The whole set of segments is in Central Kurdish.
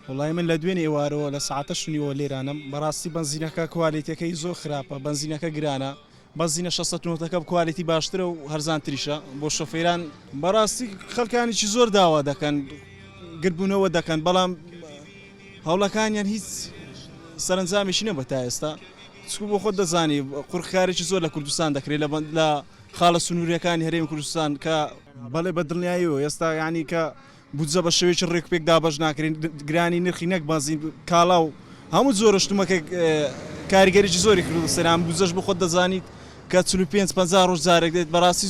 وەڵای من لە دوێنێ ئێوارەوە لە سەعاتە شنیوە لێرانم بەڕاستی بەنزینەکە کوالێتیەکەی زۆر خراپە بەنزینەکە گرانە بەنزینە 690ەکە کوالێتی باشترە و هەرزانتریشە بۆ شۆفێران بەڕاستی خەڵکانێکی زۆر داوا دەکەن گردبوونەوە دەکەن بەڵام هەوڵەکانیان هیچ سەرنجامێکی نەبووە تا ئێستا چکو بۆ خۆت دەزانی قورخکارێکی زۆر لە کوردستان دەکرێت لە خاڵە سنووریەکانی هەرێمی کوردستان کە بەڵێ بە دڵنیاییەوە ئێستا یانی کە بودجە بە شێوەیەکی ڕێکوپێک دابەش ناکرێن، گرانی نرخی نەک بەنزین، کاڵا و هەموو جۆرە شتومەکێک کاریگەریی زۆری کردووە سەریان، بودجەش بۆ خۆت دەزانیت کە 45 50 ڕۆژ جارێک دێت، بەڕاستی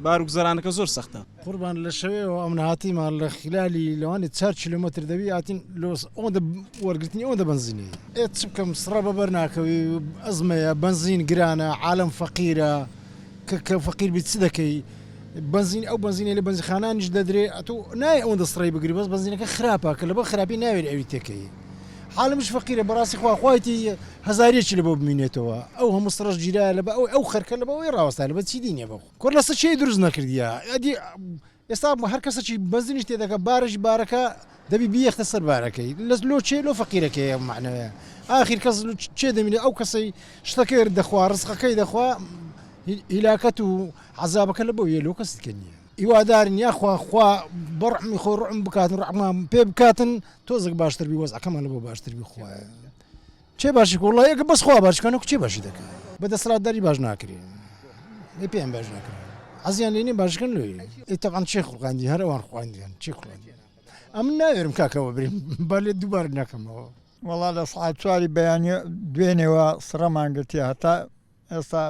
باروگوزەرانەکە زۆر سەختە. قوربان لە شەوێوە ئەمن هاتیمە لە خلالی لەوانێ چار کیلۆمەتر دەبی هاتین لۆ ئەوەندە وەرگرتنی ئەوەندە بەنزینی. ئێ چ بکەم سڕە بەبەر ناکەوی ئەزمەیە بەنزین گرانە عالەم فەقیرە. کە کە فەقیر بی چ دەکەی بەنزین ئەو بەنزینەی لە بەنزینخانانیش دەدرێ ئەتۆ نایە ئەوەندە سڕەی بگری بەس بەنزینەکە خراپە کە لەبەر خراپی ناوێری ئەوی تێکەی حاڵمیش فەقیرە بەڕاستی خوا خوایتی هەزاریەکی لە بۆ بمینێتەوە ئەو هەموو سڕەش گیرایە لەبە ئەو ئەو خەرکە لەبە ئەوەی ڕاوەستا لەبە چی دی نیە بەخ کورە لەسەر چێی دروست نەکردیە ئەدی ئێستا هەر کەسەکی بەنزینیش تێدەکا بارەش بارەکە دەبی بیەختە سەر بارەکەی لەس لۆ چێ لۆ فەقیرەکەی ئەم معنەوەیە ئاخیر کەس چێ دەمینێ ئەو کەسەی شتەکەی دەخوا ڕزقەکەی دەخوا هیلاکەت و عەزابەکە لە بۆ یە لۆ کەس دیکە نییە هیوادارین یاخوا خوا بەڕحمی خۆی ڕحم بکاتن ڕحمان پێ بکاتن تۆزێک باشتر بی وەزعەکەمان لە بۆ باشتر بی خوایە کێ باشی کە وەڵا یەکە بەس خوا باشی کە نەکو کێ باشی دەکا بە دەسەڵاتداری باش ناکرێ ئێ پێیان باش ناکرێ حەزیان لێ نیە باش کەن لۆی ئێ تەبعەن چێ خوڵقاندی هەر ئەوان خواندیان چێ خوڵقاندیان ئەمن ناوێرم کاکەوە بریم با لێ دووبارە نەکەمەوە. وەڵا لە سەعات چواری بەیانی دوێنێوە سڕەمان گرتیە هەتا ئێستا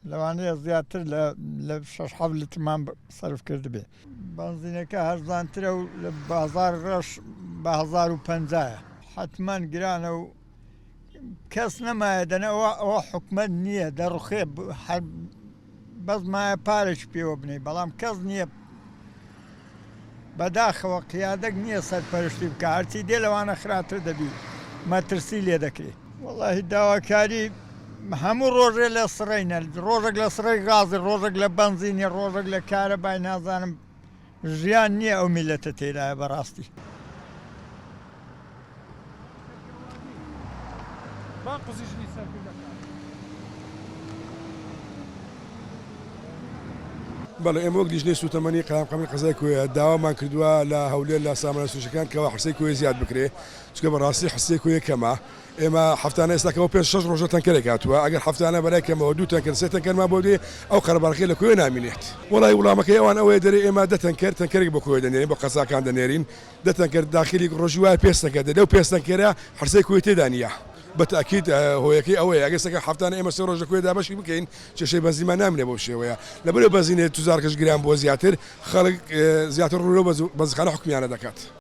لەوانەیە زیاتر لە لە شەش حەفت لترمان سەرف کردبێ. بەنزینەکە هەرزانترە و لە بازاڕ ڕەش بە 1050 یە. حەتمەن گرانە و کەس نەمایە دەنا ئەوە ئەوە حکومەت نییە دەڕوخێ هەر بەس مایە پارێکی پێوە بنێی بەڵام کەس نییە بەداخەوە قیادەک نییە سەرپەرشتی بکا هەرچی دێ لەوانە خراپتر دەبی مەترسی لێ دەکرێ. وەڵاهی داواکاری هەموو ڕۆژێ لە سڕینە ڕۆژێک لە سڕەی غازی ڕۆژێک لە بەنزینی ڕۆژێک لە کارەبای نازانم ژیان نییە ئەو میلەتە تێدایە بەڕاستی. بەڵێ ئێمە وەک لیژنەی سووتەمەنی قایمقامی قەزای کۆیە داوامان کردووە لە هەولێر لە سامانە سروشتیەکان کەوا حسەی کۆیە زیاد بکرێ چونکە بەڕاستی حسەی کۆیە کەمە ئێمە هەفتانە ئێستا کەەوە پێ شەش ڕۆژە تەنکەرێک هاتووە ئەگەر هەفتانە بەلای کەمەوە دوو تەنکەر سێ تەنکەرمان بۆ دێ ئەو قەرەباڵغیە لە کۆیە نامینێت وەڵای وڵامەکەی ئەوان ئەوەیە دەرێ ئێمە دە تەنکەر تەنکەرێک بۆ کۆیە دەنێرین بۆ قەزاکان دەنێرین دە تەنکەر داخلی ڕۆژی وایە پێ تەنکەر دێ لەو پێ تەنکەرە حرسەی کۆی تێدا نییە بە تاکید هۆیەکەی ئەوەیە ئەگەر سەکە هەفتانە ئێمە سێ ڕۆژ لە کۆیە دابەشی بکەین کێشەی بەنزینمان نامێنێ بەو شێوەیە لەبەرئەوەی بەنزینێ توزارکەش گران بووە زیاتر خەڵک زیاتر ڕوو لەو بەنزینخانە حکومیانە دەکات.